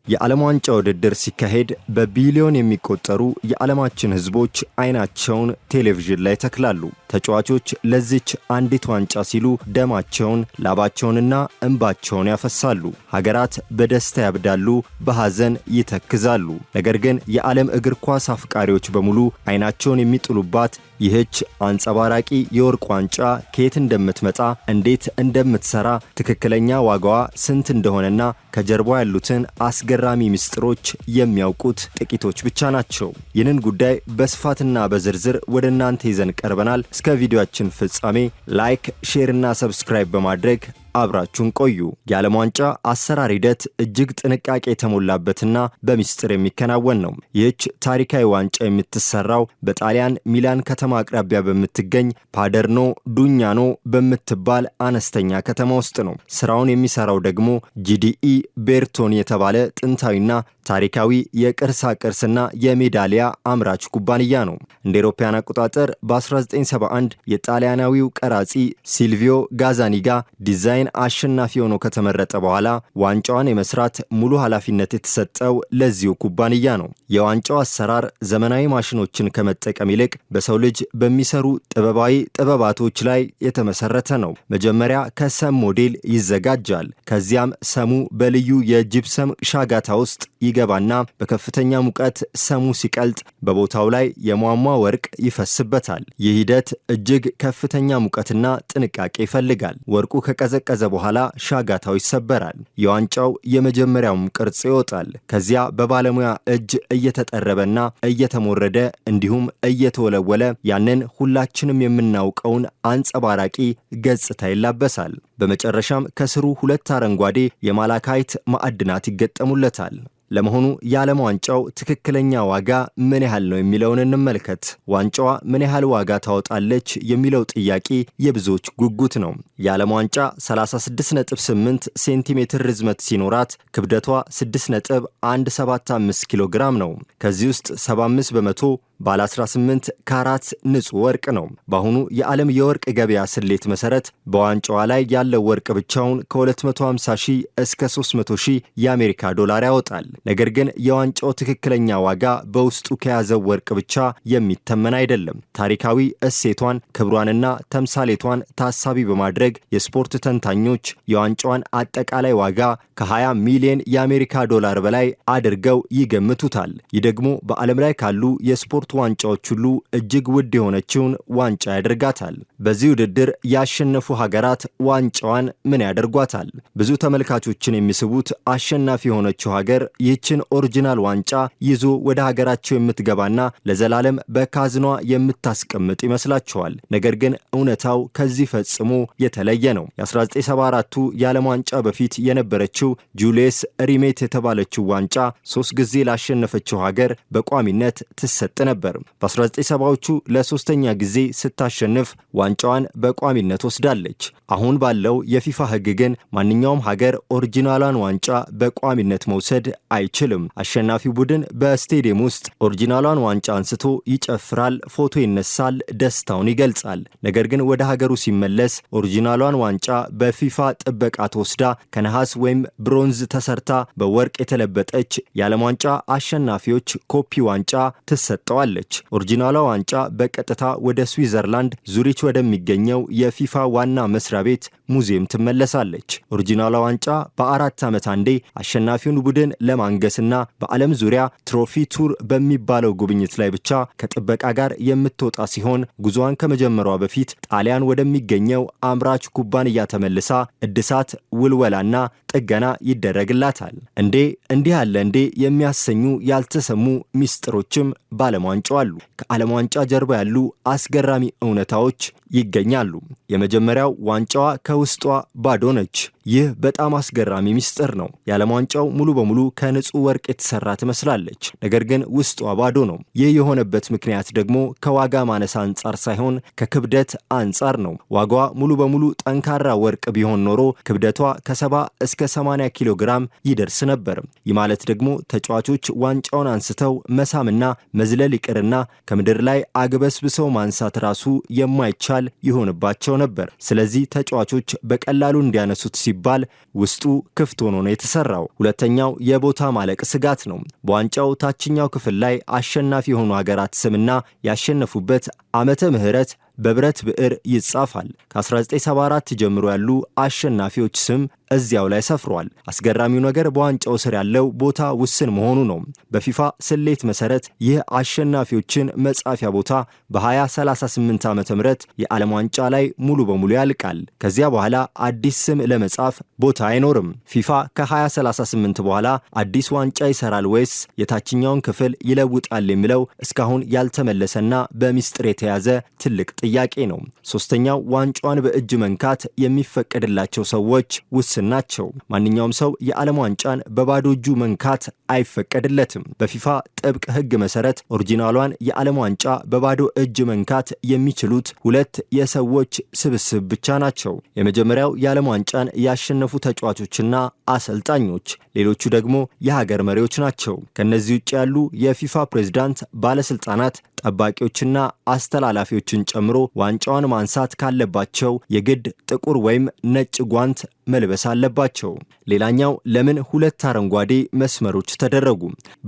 የዓለም ዋንጫ ውድድር ሲካሄድ በቢሊዮን የሚቆጠሩ የዓለማችን ሕዝቦች አይናቸውን ቴሌቪዥን ላይ ይተክላሉ። ተጫዋቾች ለዚች አንዲት ዋንጫ ሲሉ ደማቸውን፣ ላባቸውንና እንባቸውን ያፈሳሉ። ሀገራት በደስታ ያብዳሉ፣ በሐዘን ይተክዛሉ። ነገር ግን የዓለም እግር ኳስ አፍቃሪዎች በሙሉ አይናቸውን የሚጥሉባት ይህች አንጸባራቂ የወርቅ ዋንጫ ከየት እንደምትመጣ፣ እንዴት እንደምትሰራ፣ ትክክለኛ ዋጋዋ ስንት እንደሆነና ከጀርባ ያሉትን አስገራሚ ምስጢሮች የሚያውቁት ጥቂቶች ብቻ ናቸው። ይህንን ጉዳይ በስፋትና በዝርዝር ወደ እናንተ ይዘን ቀርበናል። እስከ ቪዲዮአችን ፍጻሜ like፣ share እና subscribe በማድረግ አብራችሁን ቆዩ። የዓለም ዋንጫ አሰራር ሂደት እጅግ ጥንቃቄ የተሞላበትና በሚስጥር የሚከናወን ነው። ይህች ታሪካዊ ዋንጫ የምትሰራው በጣሊያን ሚላን ከተማ አቅራቢያ በምትገኝ ፓደርኖ ዱኛኖ በምትባል አነስተኛ ከተማ ውስጥ ነው። ስራውን የሚሰራው ደግሞ ጂዲኢ ቤርቶኒ የተባለ ጥንታዊና ታሪካዊ የቅርሳ ቅርስና የሜዳሊያ አምራች ኩባንያ ነው። እንደ አውሮፓውያን አቆጣጠር በ1971 የጣሊያናዊው ቀራጺ ሲልቪዮ ጋዛኒጋ ዲዛይን አሸናፊ ሆኖ ከተመረጠ በኋላ ዋንጫዋን የመስራት ሙሉ ኃላፊነት የተሰጠው ለዚሁ ኩባንያ ነው። የዋንጫው አሰራር ዘመናዊ ማሽኖችን ከመጠቀም ይልቅ በሰው ልጅ በሚሰሩ ጥበባዊ ጥበባቶች ላይ የተመሰረተ ነው። መጀመሪያ ከሰም ሞዴል ይዘጋጃል። ከዚያም ሰሙ በልዩ የጂፕሰም ሻጋታ ውስጥ ይገባና በከፍተኛ ሙቀት ሰሙ ሲቀልጥ በቦታው ላይ የሟሟ ወርቅ ይፈስበታል። ይህ ሂደት እጅግ ከፍተኛ ሙቀትና ጥንቃቄ ይፈልጋል። ወርቁ ከቀዘቀዘ በኋላ ሻጋታው ይሰበራል። የዋንጫው የመጀመሪያውም ቅርጽ ይወጣል። ከዚያ በባለሙያ እጅ እየተጠረበና እየተሞረደ እንዲሁም እየተወለወለ ያንን ሁላችንም የምናውቀውን አንጸባራቂ ገጽታ ይላበሳል። በመጨረሻም ከስሩ ሁለት አረንጓዴ የማላካይት ማዕድናት ይገጠሙለታል። ለመሆኑ የዓለም ዋንጫው ትክክለኛ ዋጋ ምን ያህል ነው የሚለውን እንመልከት። ዋንጫዋ ምን ያህል ዋጋ ታወጣለች የሚለው ጥያቄ የብዙዎች ጉጉት ነው። የዓለም ዋንጫ 36.8 ሴንቲሜትር ርዝመት ሲኖራት ክብደቷ 6.175 ኪሎ ግራም ነው። ከዚህ ውስጥ 75% ባለ 18 ካራት ንጹህ ወርቅ ነው። በአሁኑ የዓለም የወርቅ ገበያ ስሌት መሰረት በዋንጫዋ ላይ ያለው ወርቅ ብቻውን ከ250 ሺህ እስከ 300 ሺህ የአሜሪካ ዶላር ያወጣል። ነገር ግን የዋንጫው ትክክለኛ ዋጋ በውስጡ ከያዘው ወርቅ ብቻ የሚተመን አይደለም። ታሪካዊ እሴቷን፣ ክብሯንና ተምሳሌቷን ታሳቢ በማድረግ የስፖርት ተንታኞች የዋንጫዋን አጠቃላይ ዋጋ ከ20 ሚሊዮን የአሜሪካ ዶላር በላይ አድርገው ይገምቱታል። ይህ ደግሞ በዓለም ላይ ካሉ የስፖርት ዋንጫዎች ሁሉ እጅግ ውድ የሆነችውን ዋንጫ ያደርጋታል። በዚህ ውድድር ያሸነፉ ሀገራት ዋንጫዋን ምን ያደርጓታል? ብዙ ተመልካቾችን የሚስቡት አሸናፊ የሆነችው ሀገር ይህችን original ዋንጫ ይዞ ወደ ሀገራቸው የምትገባና ለዘላለም በካዝኗ የምታስቀምጥ ይመስላቸዋል። ነገር ግን እውነታው ከዚህ ፈጽሞ የተለየ ነው። የ1974ቱ የዓለም ዋንጫ በፊት የነበረችው ጁልየስ ሪሜት የተባለችው ዋንጫ ሶስት ጊዜ ላሸነፈችው ሀገር በቋሚነት ትሰጥ ነበር። በ1970ዎቹ ለሶስተኛ ጊዜ ስታሸንፍ ዋንጫዋን በቋሚነት ወስዳለች። አሁን ባለው የፊፋ ሕግ ግን ማንኛውም ሀገር original ሏን ዋንጫ በቋሚነት መውሰድ አይችልም። አሸናፊው ቡድን በስቴዲየም ውስጥ original ሏን ዋንጫ አንስቶ ይጨፍራል፣ ፎቶ ይነሳል፣ ደስታውን ይገልጻል። ነገር ግን ወደ ሀገሩ ሲመለስ original ሏን ዋንጫ በፊፋ ጥበቃ ተወስዳ ከነሐስ ወይም ብሮንዝ ተሰርታ በወርቅ የተለበጠች የዓለም ዋንጫ አሸናፊዎች ኮፒ ዋንጫ ትሰጠዋለች። original ሏ ዋንጫ በቀጥታ ወደ ስዊዘርላንድ ዙሪች ወደሚገኘው የፊፋ ዋና መስሪያ ቤት ሙዚየም ትመለሳለች። original ሏ ዋንጫ በ4 ዓመት አንዴ አሸናፊውን ቡድን ለማንገስና በዓለም ዙሪያ trophy tour በሚባለው ጉብኝት ላይ ብቻ ከጥበቃ ጋር የምትወጣ ሲሆን ጉዞዋን ከመጀመሯ በፊት ጣሊያን ወደሚገኘው አምራች ኩባንያ ተመልሳ እድሳት፣ ውልወላና ጥገና ይደረግላታል። እንዴ፣ እንዲህ አለ እንዴ የሚያሰኙ ያልተሰሙ ሚስጥሮችም በዓለም ዋንጫው አሉ። ከዓለም ዋንጫ ጀርባ ያሉ አስገራሚ እውነታዎች ይገኛሉ። የመጀመሪያው፣ ዋንጫዋ ከውስጧ ባዶ ነች። ይህ በጣም አስገራሚ ሚስጥር ነው። የዓለም ዋንጫው ሙሉ በሙሉ ከንጹህ ወርቅ የተሰራ ትመስላለች፣ ነገር ግን ውስጧ ባዶ ነው። ይህ የሆነበት ምክንያት ደግሞ ከዋጋ ማነስ አንጻር ሳይሆን ከክብደት አንጻር ነው። ዋጋዋ ሙሉ በሙሉ ጠንካራ ወርቅ ቢሆን ኖሮ ክብደቷ ከ70 እስከ 80 ኪሎ ግራም ይደርስ ነበር። ይህ ማለት ደግሞ ተጫዋቾች ዋንጫውን አንስተው መሳምና መዝለል ይቅርና ከምድር ላይ አግበስብሰው ማንሳት ራሱ የማይቻል አለመቻል ይሆንባቸው ነበር። ስለዚህ ተጫዋቾች በቀላሉ እንዲያነሱት ሲባል ውስጡ ክፍት ሆኖ ነው የተሰራው። ሁለተኛው የቦታ ማለቅ ስጋት ነው። በዋንጫው ታችኛው ክፍል ላይ አሸናፊ የሆኑ ሀገራት ስምና ያሸነፉበት ዓመተ ምህረት በብረት ብዕር ይጻፋል። ከ1974 ጀምሮ ያሉ አሸናፊዎች ስም እዚያው ላይ ሰፍሯል። አስገራሚው ነገር በዋንጫው ስር ያለው ቦታ ውስን መሆኑ ነው። በፊፋ ስሌት መሰረት ይህ አሸናፊዎችን መጻፊያ ቦታ በ2038 ዓ.ም የዓለም ዋንጫ ላይ ሙሉ በሙሉ ያልቃል። ከዚያ በኋላ አዲስ ስም ለመጻፍ ቦታ አይኖርም። ፊፋ ከ2038 በኋላ አዲስ ዋንጫ ይሰራል ወይስ የታችኛውን ክፍል ይለውጣል የሚለው እስካሁን ያልተመለሰና በሚስጥር የተያዘ ትልቅ ጥያቄ ነው። ሶስተኛው ዋንጫዋን በእጅ መንካት የሚፈቀድላቸው ሰዎች ውስን ናቸው። ማንኛውም ሰው የዓለም ዋንጫን በባዶ እጁ መንካት አይፈቀድለትም። በፊፋ ጥብቅ ሕግ መሰረት ኦሪጂናሏን የዓለም ዋንጫ በባዶ እጅ መንካት የሚችሉት ሁለት የሰዎች ስብስብ ብቻ ናቸው። የመጀመሪያው የዓለም ዋንጫን ያሸነፉ ተጫዋቾችና አሰልጣኞች፣ ሌሎቹ ደግሞ የሀገር መሪዎች ናቸው። ከእነዚህ ውጭ ያሉ የፊፋ ፕሬዝዳንት፣ ባለስልጣናት፣ ጠባቂዎችና አስተላላፊዎችን ጨምሮ ዋንጫዋን ማንሳት ካለባቸው የግድ ጥቁር ወይም ነጭ ጓንት መልበስ አለባቸው። ሌላኛው ለምን ሁለት አረንጓዴ መስመሮች ተደረጉ?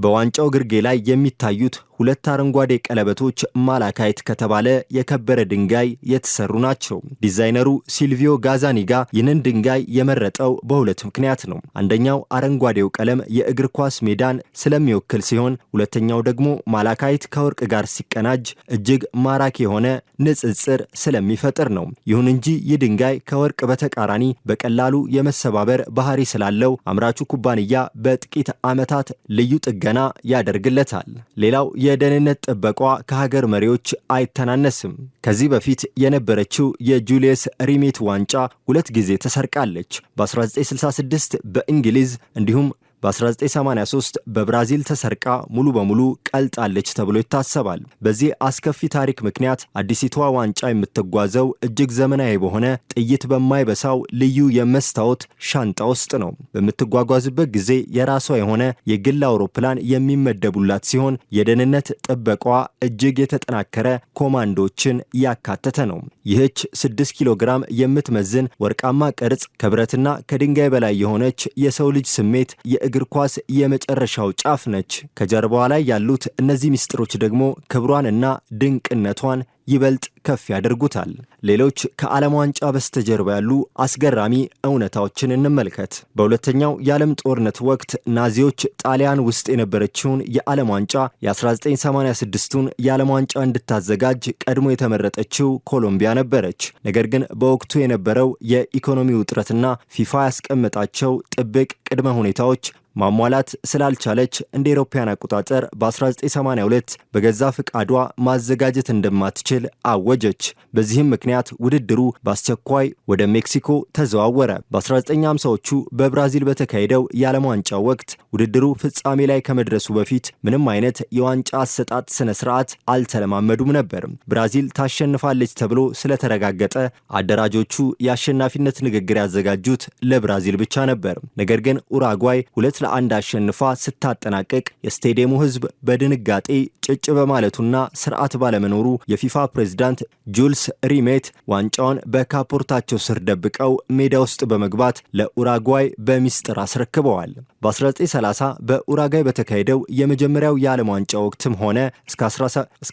በዋንጫው ግርጌ ላይ የሚታዩት ሁለት አረንጓዴ ቀለበቶች ማላካይት ከተባለ የከበረ ድንጋይ የተሰሩ ናቸው። ዲዛይነሩ ሲልቪዮ ጋዛኒጋ ይህንን ድንጋይ የመረጠው በሁለት ምክንያት ነው። አንደኛው አረንጓዴው ቀለም የእግር ኳስ ሜዳን ስለሚወክል ሲሆን፣ ሁለተኛው ደግሞ ማላካይት ከወርቅ ጋር ሲቀናጅ እጅግ ማራኪ የሆነ ንጽጽር ስለሚፈጥር ነው። ይሁን እንጂ ይህ ድንጋይ ከወርቅ በተቃራኒ በቀላሉ የመሰባበር ባህሪ ስላለው አምራቹ ኩባንያ በጥቂት ዓመታት ልዩ ጥገና ያደርግለታል። ሌላው የደህንነት ጥበቋ ከሀገር መሪዎች አይተናነስም። ከዚህ በፊት የነበረችው የጁልየስ ሪሜት ዋንጫ ሁለት ጊዜ ተሰርቃለች። በ1966 በእንግሊዝ እንዲሁም በ1983 በብራዚል ተሰርቃ ሙሉ በሙሉ ቀልጣለች ተብሎ ይታሰባል። በዚህ አስከፊ ታሪክ ምክንያት አዲሲቷ ዋንጫ የምትጓዘው እጅግ ዘመናዊ በሆነ ጥይት በማይበሳው ልዩ የመስታወት ሻንጣ ውስጥ ነው። በምትጓጓዝበት ጊዜ የራሷ የሆነ የግል አውሮፕላን የሚመደቡላት ሲሆን የደህንነት ጥበቃዋ እጅግ የተጠናከረ ኮማንዶችን ያካተተ ነው። ይህች 6 ኪሎ ግራም የምትመዝን ወርቃማ ቅርጽ ከብረትና ከድንጋይ በላይ የሆነች የሰው ልጅ ስሜት የእግር ኳስ የመጨረሻው ጫፍ ነች። ከጀርባዋ ላይ ያሉት እነዚህ ምስጢሮች ደግሞ ክብሯንና ድንቅነቷን ይበልጥ ከፍ ያደርጉታል። ሌሎች ከዓለም ዋንጫ በስተጀርባ ያሉ አስገራሚ እውነታዎችን እንመልከት። በሁለተኛው የዓለም ጦርነት ወቅት ናዚዎች ጣሊያን ውስጥ የነበረችውን የዓለም ዋንጫ የ1986ቱን የዓለም ዋንጫ እንድታዘጋጅ ቀድሞ የተመረጠችው ኮሎምቢያ ነበረች። ነገር ግን በወቅቱ የነበረው የኢኮኖሚ ውጥረትና ፊፋ ያስቀመጣቸው ጥብቅ ቅድመ ሁኔታዎች ማሟላት ስላልቻለች እንደ አውሮፓውያን አቆጣጠር በ1982 በገዛ ፈቃዷ ማዘጋጀት እንደማትችል አወጀች። በዚህም ምክንያት ውድድሩ በአስቸኳይ ወደ ሜክሲኮ ተዘዋወረ። በ1950ዎቹ በብራዚል በተካሄደው የዓለም ዋንጫ ወቅት ውድድሩ ፍጻሜ ላይ ከመድረሱ በፊት ምንም አይነት የዋንጫ አሰጣጥ ስነ ስርዓት አልተለማመዱም ነበር። ብራዚል ታሸንፋለች ተብሎ ስለተረጋገጠ አደራጆቹ የአሸናፊነት ንግግር ያዘጋጁት ለብራዚል ብቻ ነበር። ነገር ግን ኡራጓይ 2-1 አሸንፋ ስታጠናቅቅ የስቴዲየሙ ሕዝብ በድንጋጤ ጭጭ በማለቱና ስርዓት ባለመኖሩ የፊፋ ፕሬዝዳንት ጁልስ ሪሜት ዋንጫውን በካፖርታቸው ስር ደብቀው ሜዳ ውስጥ በመግባት ለኡራጓይ በሚስጥር አስረክበዋል። በ1930 በኡራጓይ በተካሄደው የመጀመሪያው የዓለም ዋንጫ ወቅትም ሆነ እስከ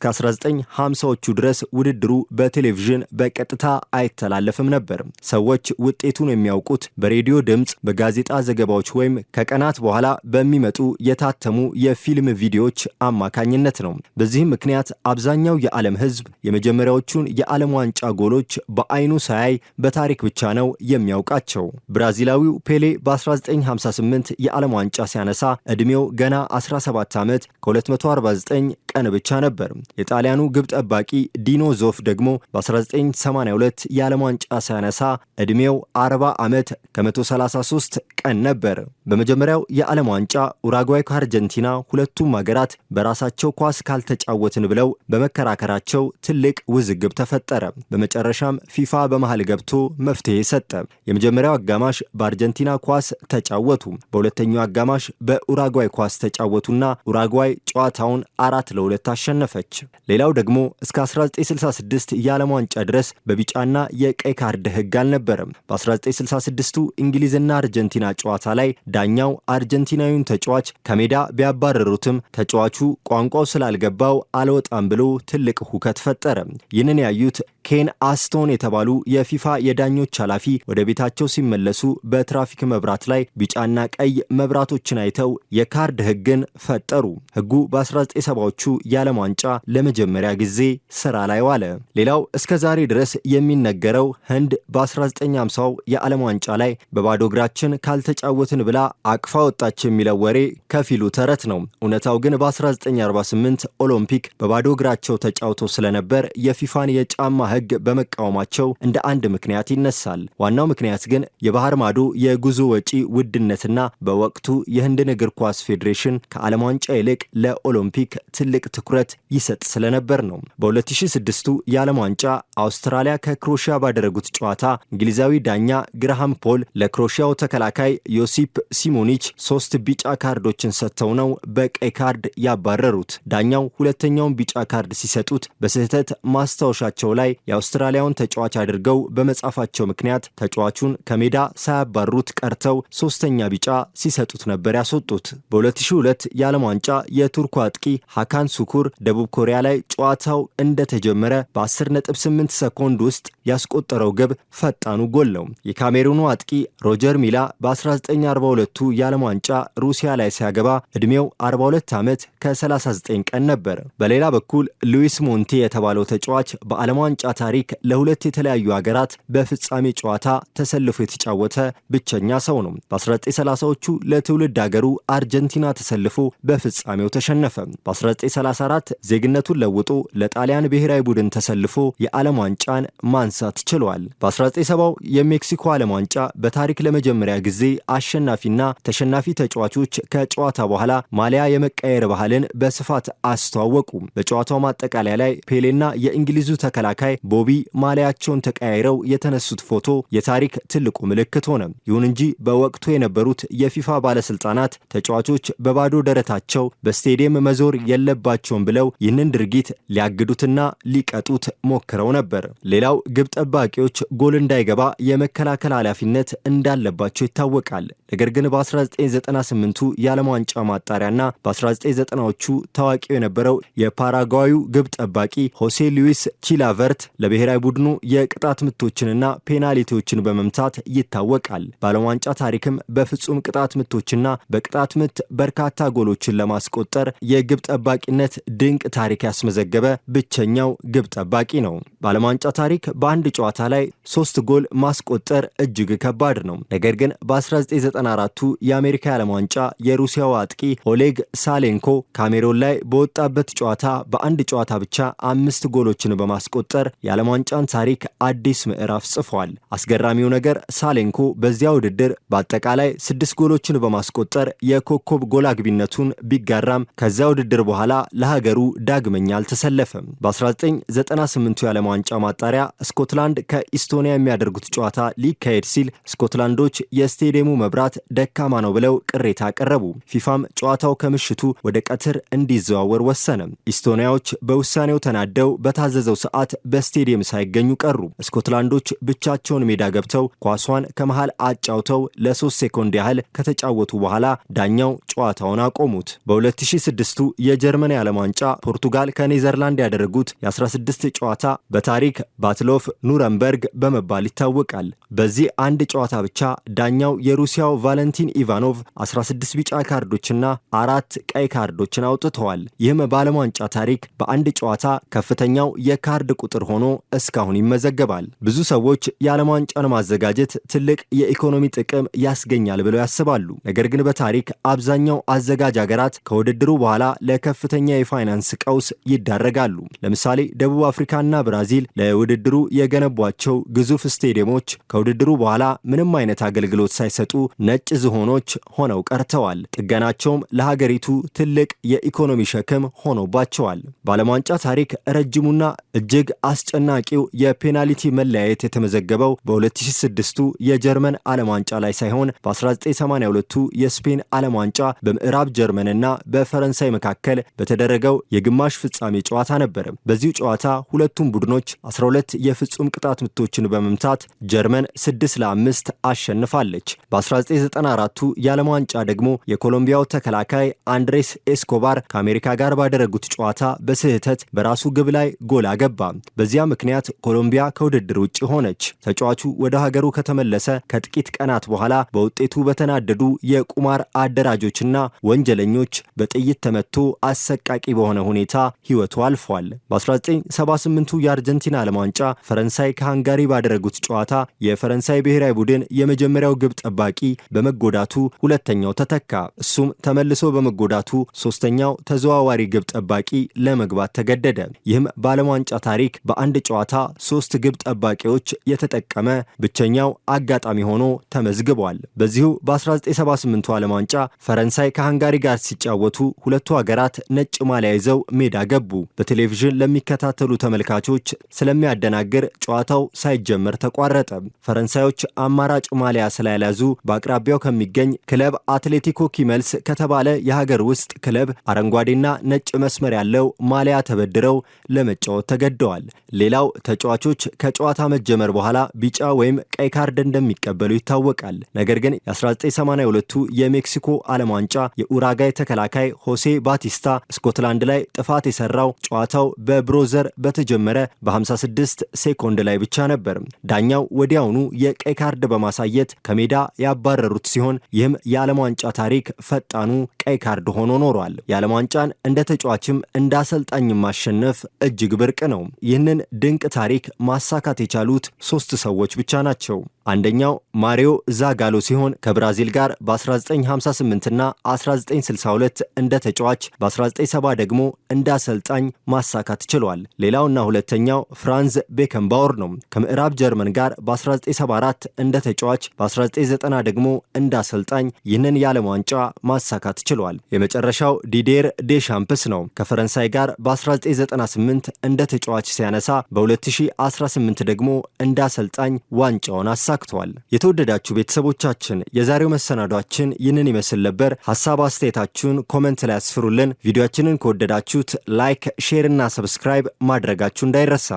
1950ዎቹ ድረስ ውድድሩ በቴሌቪዥን በቀጥታ አይተላለፍም ነበር። ሰዎች ውጤቱን የሚያውቁት በሬዲዮ ድምፅ፣ በጋዜጣ ዘገባዎች ወይም ከቀናት በኋላ በሚመጡ የታተሙ የፊልም ቪዲዮዎች አማካኝነት ነው። በዚህም ምክንያት አብዛኛው የዓለም ሕዝብ የመጀመሪያዎቹን የዓለም ዋንጫ ጎሎች በአይኑ ሳያይ በታሪክ ብቻ ነው የሚያውቃቸው። ብራዚላዊው ፔሌ በ1958 የዓለም ዋንጫ ሲያነሳ ዕድሜው ገና 17 ዓመት ከ249 ቀን ብቻ ነበር። የጣሊያኑ ግብ ጠባቂ ዲኖ ዞፍ ደግሞ በ1982 የዓለም ዋንጫ ሲያነሳ ዕድሜው 40 ዓመት ከ133 ቀን ነበር። በመጀመሪያው የዓለም ዋንጫ ኡራጓይ ከአርጀንቲና ሁለቱም ሀገራት በራሳቸው ኳስ ካልተጫወትን ብለው በመከራከራቸው ትልቅ ውዝግብ ተፈጠረ። በመጨረሻም ፊፋ በመሃል ገብቶ መፍትሄ ሰጠ። የመጀመሪያው አጋማሽ በአርጀንቲና ኳስ ተጫወቱ፣ በሁለተኛው አጋማሽ በኡራጓይ ኳስ ተጫወቱና ኡራጓይ ጨዋታውን 4-2 4-2 አሸነፈች። ሌላው ደግሞ እስከ 1966 የዓለም ዋንጫ ድረስ በቢጫና የቀይ ካርድ ሕግ አልነበረም። በ1966ቱ እንግሊዝና አርጀንቲና ጨዋታ ላይ ዳኛው አርጀንቲናዊውን ተጫዋች ከሜዳ ቢያባረሩትም ተጫዋቹ ቋንቋው ስላልገባው አልወጣም ብሎ ትልቅ ሁከት ፈጠረ። ይህንን ያዩት ኬን አስቶን የተባሉ የፊፋ የዳኞች ኃላፊ ወደ ቤታቸው ሲመለሱ በትራፊክ መብራት ላይ ቢጫና ቀይ መብራቶችን አይተው የካርድ ሕግን ፈጠሩ። ሕጉ በ1970ዎቹ የዓለም ዋንጫ ለመጀመሪያ ጊዜ ስራ ላይ ዋለ። ሌላው እስከ ዛሬ ድረስ የሚነገረው ህንድ በ1950ው የዓለም ዋንጫ ላይ በባዶ እግራችን ካልተጫወትን ብላ አቅፋ ወጣች የሚለው ወሬ ከፊሉ ተረት ነው። እውነታው ግን በ1948 ኦሎምፒክ በባዶ እግራቸው ተጫውተው ስለነበር የፊፋን የጫማ ሕግ በመቃወማቸው እንደ አንድ ምክንያት ይነሳል። ዋናው ምክንያት ግን የባህር ማዶ የጉዞ ወጪ ውድነትና በወቅቱ የህንድን እግር ኳስ ፌዴሬሽን ከዓለም ዋንጫ ይልቅ ለኦሎምፒክ ትልቅ ትኩረት ይሰጥ ስለነበር ነው። በ2006ቱ የዓለም ዋንጫ አውስትራሊያ ከክሮሺያ ባደረጉት ጨዋታ እንግሊዛዊ ዳኛ ግርሃም ፖል ለክሮሺያው ተከላካይ ዮሲፕ ሲሞኒች ሶስት ቢጫ ካርዶችን ሰጥተው ነው በቀይ ካርድ ያባረሩት። ዳኛው ሁለተኛውን ቢጫ ካርድ ሲሰጡት በስህተት ማስታወሻቸው ላይ የአውስትራሊያውን ተጫዋች አድርገው በመጻፋቸው ምክንያት ተጫዋቹን ከሜዳ ሳያባሩት ቀርተው ሶስተኛ ቢጫ ሲሰጡት ነበር ያስወጡት። በ2002 የዓለም ዋንጫ የቱርኩ አጥቂ ሀካን ሱኩር ደቡብ ኮሪያ ላይ ጨዋታው እንደተጀመረ በ10.8 ሰኮንድ ውስጥ ያስቆጠረው ግብ ፈጣኑ ጎል ነው። የካሜሩኑ አጥቂ ሮጀር ሚላ በ1942ቱ የዓለም ዋንጫ ሩሲያ ላይ ሲያገባ ዕድሜው 42 ዓመት ከ39 ቀን ነበር። በሌላ በኩል ሉዊስ ሞንቴ የተባለው ተጫዋች በዓለም ዋንጫ ታሪክ ለሁለት የተለያዩ ሀገራት በፍጻሜ ጨዋታ ተሰልፎ የተጫወተ ብቸኛ ሰው ነው። በ1930ዎቹ ለትውልድ ሀገሩ አርጀንቲና ተሰልፎ በፍጻሜው ተሸነፈ። በ1934 ዜግነቱን ለውጦ ለጣሊያን ብሔራዊ ቡድን ተሰልፎ የዓለም ዋንጫን ማንሳት ችሏል። በ1970ው የሜክሲኮ ዓለም ዋንጫ በታሪክ ለመጀመሪያ ጊዜ አሸናፊና ተሸናፊ ተጫዋቾች ከጨዋታ በኋላ ማሊያ የመቀየር ባህልን በስፋት አስተዋወቁ። በጨዋታው ማጠቃለያ ላይ ፔሌና የእንግሊዙ ተከላካይ ቦቢ ማሊያቸውን ተቀያይረው የተነሱት ፎቶ የታሪክ ትልቁ ምልክት ሆነ። ይሁን እንጂ በወቅቱ የነበሩት የፊፋ ባለስልጣናት ተጫዋቾች በባዶ ደረታቸው በስቴዲየም መዞር የለባቸውም ብለው ይህንን ድርጊት ሊያግዱትና ሊቀጡት ሞክረው ነበር። ሌላው ግብ ጠባቂዎች ጎል እንዳይገባ የመከላከል ኃላፊነት እንዳለባቸው ይታወቃል። ነገር ግን በ1998ቱ የዓለም ዋንጫ ማጣሪያና በ1990ዎቹ ታዋቂው የነበረው የፓራጓዩ ግብ ጠባቂ ሆሴ ሉዊስ ቺላቨርት ለብሔራዊ ቡድኑ የቅጣት ምቶችንና ፔናልቲዎችን በመምታት ይታወቃል። በዓለም ዋንጫ ታሪክም በፍጹም ቅጣት ምቶችና በቅጣት ምት በርካታ ጎሎችን ለማስቆጠር የግብ ጠባቂነት ድንቅ ታሪክ ያስመዘገበ ብቸኛው ግብ ጠባቂ ነው። በዓለም ዋንጫ ታሪክ በአንድ ጨዋታ ላይ ሶስት ጎል ማስቆጠር እጅግ ከባድ ነው። ነገር ግን በ1994ቱ የአሜሪካ የዓለም ዋንጫ የሩሲያው አጥቂ ኦሌግ ሳሌንኮ ካሜሮን ላይ በወጣበት ጨዋታ በአንድ ጨዋታ ብቻ 5 ጎሎችን በማስቆጠር የዓለም ዋንጫን ታሪክ አዲስ ምዕራፍ ጽፏል። አስገራሚው ነገር ሳሌንኮ በዚያ ውድድር በአጠቃላይ 6 ጎሎችን በማስቆጠር የኮከብ ጎል አግቢነቱን ቢጋራም ከዚያ ውድድር በኋላ ለሀገሩ ዳግመኛ አልተሰለፈም። በ1998ቱ የዓለም ዋንጫ ማጣሪያ ስኮትላንድ ከኢስቶኒያ የሚያደርጉት ጨዋታ ሊካሄድ ሲል ስኮትላንዶች የስቴዲየሙ መብራት ደካማ ነው ብለው ቅሬታ አቀረቡ። ፊፋም ጨዋታው ከምሽቱ ወደ ቀትር እንዲዘዋወር ወሰነ። ኢስቶኒያዎች በውሳኔው ተናደው በታዘዘው ሰዓት በስቴዲየም ሳይገኙ ቀሩ። ስኮትላንዶች ብቻቸውን ሜዳ ገብተው ኳሷን ከመሃል አጫውተው ለ3 ሴኮንድ ያህል ከተጫወቱ በኋላ ዳኛው ጨዋታውን አቆሙት። በ2006ቱ የጀርመን የዓለም ዋንጫ ፖርቱጋል ከኔዘርላንድ ያደረጉት የ16 ጨዋታ በታሪክ Battle of Nuremberg በመባል ይታወቃል። በዚህ አንድ ጨዋታ ብቻ ዳኛው የሩሲያው ቫለንቲን ኢቫኖቭ 16 ቢጫ ካርዶችና 4 ቀይ ካርዶችን አውጥተዋል። ይህም በዓለም ዋንጫ ታሪክ በአንድ ጨዋታ ከፍተኛው የካርድ ቁጥር ሆኖ እስካሁን ይመዘገባል። ብዙ ሰዎች የዓለም ዋንጫን ማዘጋጀት ትልቅ የኢኮኖሚ ጥቅም ያስገኛል ብለው ያስባሉ። ነገር ግን በታሪክ አብዛኛው አዘጋጅ ሀገራት ከውድድሩ በኋላ ለከፍተኛ የፋይናንስ ቀውስ ይዳረጋሉ። ለምሳሌ ደቡብ አፍሪካና ብራዚል ለውድድሩ የገነቧቸው ግዙፍ ስቴዲየሞች ከውድድሩ በኋላ ምንም አይነት አገልግሎት ሳይሰጡ ነጭ ዝሆኖች ሆነው ቀርተዋል። ጥገናቸውም ለሀገሪቱ ትልቅ የኢኮኖሚ ሸክም ሆኖባቸዋል። በዓለም ዋንጫ ታሪክ ረጅሙና እጅግ አስጨናቂው የፔናልቲ መለያየት የተመዘገበው በ2006ቱ የጀርመን ዓለም ዋንጫ ላይ ሳይሆን በ1982ቱ የስፔን ዓለም ዋንጫ በምዕራብ ጀርመንና በፈረንሳይ መካከል በተደረገው የግማሽ ፍጻሜ ጨዋታ ነበር። በዚሁ ጨዋታ ሁለቱም ቡድኖች 12 የፍጹም ቅጣት ምቶችን በመምታት ጀርመን 6-5 አሸንፋለች። በ1994ቱ የዓለም ዋንጫ ደግሞ የኮሎምቢያው ተከላካይ አንድሬስ ኤስኮባር ከአሜሪካ ጋር ባደረጉት ጨዋታ በስህተት በራሱ ግብ ላይ ጎል አገባ። በዚያ ምክንያት ኮሎምቢያ ከውድድር ውጭ ሆነች። ተጫዋቹ ወደ ሀገሩ ከተመለሰ ከጥቂት ቀናት በኋላ በውጤቱ በተናደዱ የቁማር አደራጆችና ወንጀለኞች በጥይት ተመቶ አሰቃቂ በሆነ ሁኔታ ሕይወቱ አልፏል። በ1978ቱ የአርጀንቲና ዓለም ዋንጫ ፈረንሳይ ከሃንጋሪ ባደረጉት ጨዋታ የፈረንሳይ ብሔራዊ ቡድን የመጀመሪያው ግብ ጠባቂ በመጎዳቱ ሁለተኛው ተተካ። እሱም ተመልሶ በመጎዳቱ ሶስተኛው ተዘዋዋሪ ግብ ጠባቂ ለመግባት ተገደደ። ይህም በዓለም ዋንጫ ታሪክ በአንድ ጨዋታ ሶስት ግብ ጠባቂዎች የተጠቀመ ብቸኛው አጋጣሚ ሆኖ ተመዝግቧል። በዚሁ በ1978ቱ ዓለም ዋንጫ ፈረንሳይ ከሃንጋሪ ጋር ሲጫወቱ ሁለቱ ሀገራት ነጭ ማሊያ ይዘው ሜዳ ገቡ። በቴሌቪዥን ለሚከታተሉ ተመልካቾች ስለሚያደናግር ጨዋታው ሳይጀመር ተቋረጠ። ፈረንሳዮች አማራጭ ማሊያ ስላልያዙ በአቅራቢያው ከሚገኝ ክለብ አትሌቲኮ ኪመልስ ከተባለ የሀገር ውስጥ ክለብ አረንጓዴና ነጭ መስመር ያለው ማሊያ ተበድረው ለመጫወት ተገደዋል። ሌላው ተጫዋቾች ከጨዋታ መጀመር በኋላ ቢጫ ወይም ቀይ ካርድ እንደሚቀበሉ ይታወቃል። ነገር ግን የ1982ቱ የሜክሲኮ ዓለም ዋንጫ የኡራጋይ ተከላካይ ሆሴ ባቲስታ ስኮትላንድ ላይ ጥፋት የሰራው ጨዋታው በ buzzer በተጀመረ በ56 ሴኮንድ ላይ ብቻ ነበር። ዳኛው ወዲያውኑ የቀይ ካርድ በማሳየት ከሜዳ ያባረሩት ሲሆን ይህም የዓለም ዋንጫ ታሪክ ፈጣኑ ቀይ ካርድ ሆኖ ኖሯል። የዓለም ዋንጫን እንደ ተጫዋችም እንደ አሰልጣኝም ማሸነፍ እጅግ ብርቅ ነው። ይህንን ድንቅ ታሪክ ማሳካት የቻሉት ሶስት ሰዎች ብቻ ናቸው። አንደኛው ማሪዮ ዛጋሎ ሲሆን ከብራዚል ጋር በ1958 እና 1962 እንደ ተጫዋች፣ በ1970 ደግሞ እንደ አሰልጣኝ ማሳካት ችሏል። ሌላውና ሁለተኛው ፍራንዝ ቤከንባወር ነው። ከምዕራብ ጀርመን ጋር በ1974 እንደ ተጫዋች፣ በ1990 ደግሞ እንደ አሰልጣኝ ይህንን የዓለም ዋንጫ ማሳካት ችሏል። የመጨረሻው ዲዲየር ዴሻምፕስ ነው። ከፈረንሳይ ጋር በ1998 እንደ ተጫዋች ሲያነሳ በ2018 ደግሞ እንደ አሰልጣኝ ዋንጫውን አሳክቷል። የተወደዳችሁ ቤተሰቦቻችን፣ የዛሬው መሰናዷችን ይህንን ይመስል ነበር። ሀሳብ አስተያየታችሁን comment ላይ አስፍሩልን። ቪዲዮአችንን ከወደዳችሁት like፣ share እና subscribe ማድረጋችሁ እንዳይረሳ።